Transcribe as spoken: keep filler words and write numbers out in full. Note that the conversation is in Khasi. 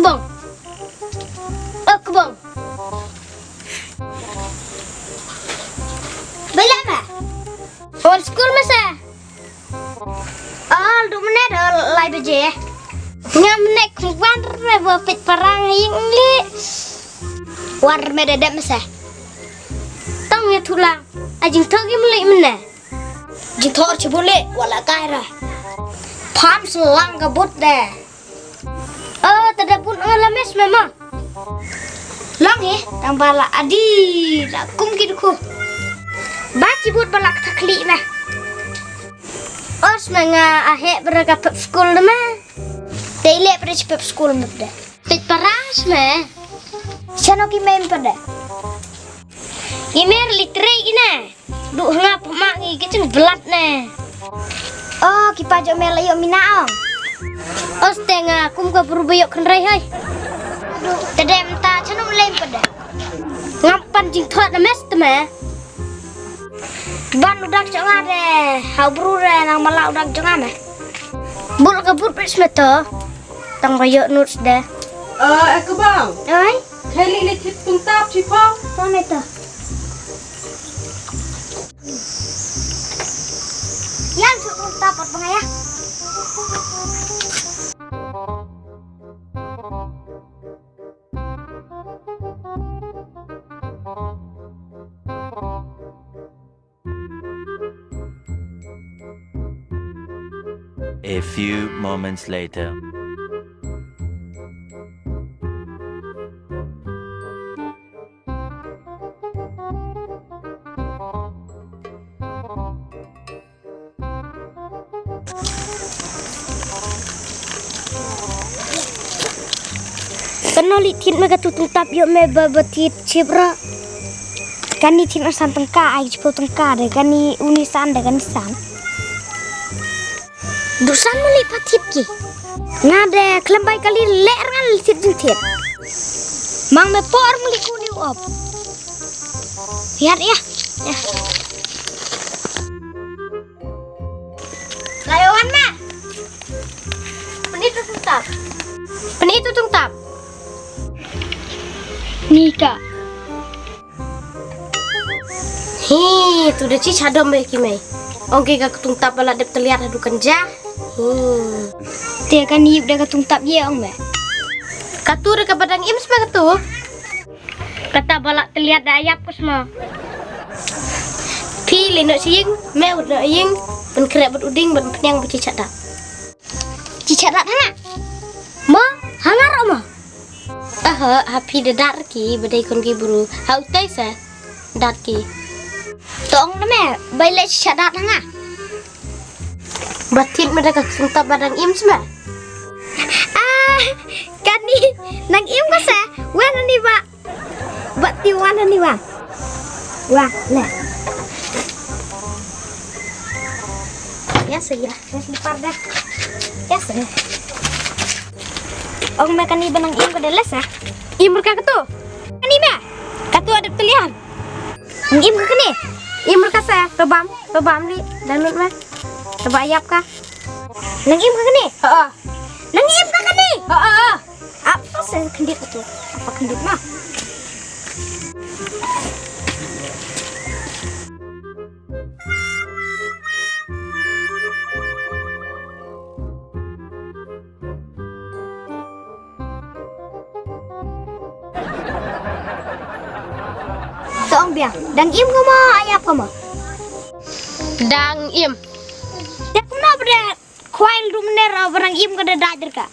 Bong. Ok bong. Bela ma. Wan skul masa. Ol du mynne da lai baje. Ngam nek wan re ba pit parang ing li. Wan re me da dep masa. Tang ya thulang. A jingthok im li mynne. Jingthok chi bule wala kai re. Pham slang ka but de. Oh, ta da bun nga la mes me ma. Long hi, tang ba la adi la kum ki dukhu. Ba chi but ba la kata khli me. Os me nga a he bra ka pep skul de me. Te le bra chi pep skul me de. Pet paras me. Chano ki mem pa de. Imer litre ina. Duh nga pama ngi ki ching blat ne. Oh, ki pa jok me la yok mina ong. Os te nga kum ka bru ba yok khnrai hai. Duh, te dem ta chanum lem pa de. Ngam pan jingthot na mes te me. Ban u dak jok nga de. Hau bru de nang mala u dak jok nga me. Bul ka but pes me to. Tang ba yok nuts de. Eh, eh, ka bang. Oi. Khali le thit tungtap chi pau. To me to. Yang su tungtap pat bang ya. A few moments later. Kano li thit me ka tu tungtap yok me ba ba thit chip ra. Kani thit na san tangka ai chipo tangka de kani uni san de kani san. Dusan mali pathit ki. Nga de klembai kali ler ngal thit jing thit. Mang me por mali kuni op. Yat ya. Ya. Layo wan ma. Peni tu tungtap. Peni tu tungtap. Nika. Hi, tu da chi chadom be ki mei. Ong ke ka tungtap bala dep teliat ha dukan ja. Hi. Te ka niup da ka tungtap ye ong be. Ka tu da ka badang im sma ka tu. Kata bala teliat da ayap kusma. Phi le no siying, me ut no ying, ben krek bet uding, ben peniang bet chi chadap. Chi chadap hanga. Mo, hanga ro mo. Aha, ha phi da dar ki, bedai kon ki bru. Ha utai sa, dar ki. Tong na me, bai le chi chadap hanga. Batit me da ka sungta badang im sma. Ah, kani, nang im ka sa, wan ni ba. Bat ti wan ni wan. Wah, le. Ya saya, ya slipar dah. Ya saya. Ong me kani benang im ka deles ah. Im ka ketu. Kani me. Ketu ada pilihan. Im ka kani. Im ka sa, tobam, tobam li, danut me. Toba yap ka. Nang im ka kani. Ha. Nang im ka kani. Ha. Apa sih kendit itu? Apa kendit mah? Tong biang, dang im ko ma, ayap ko ma? Dang im. Ya kumna bret, khwail dum ner, barang im ko da dajir ka.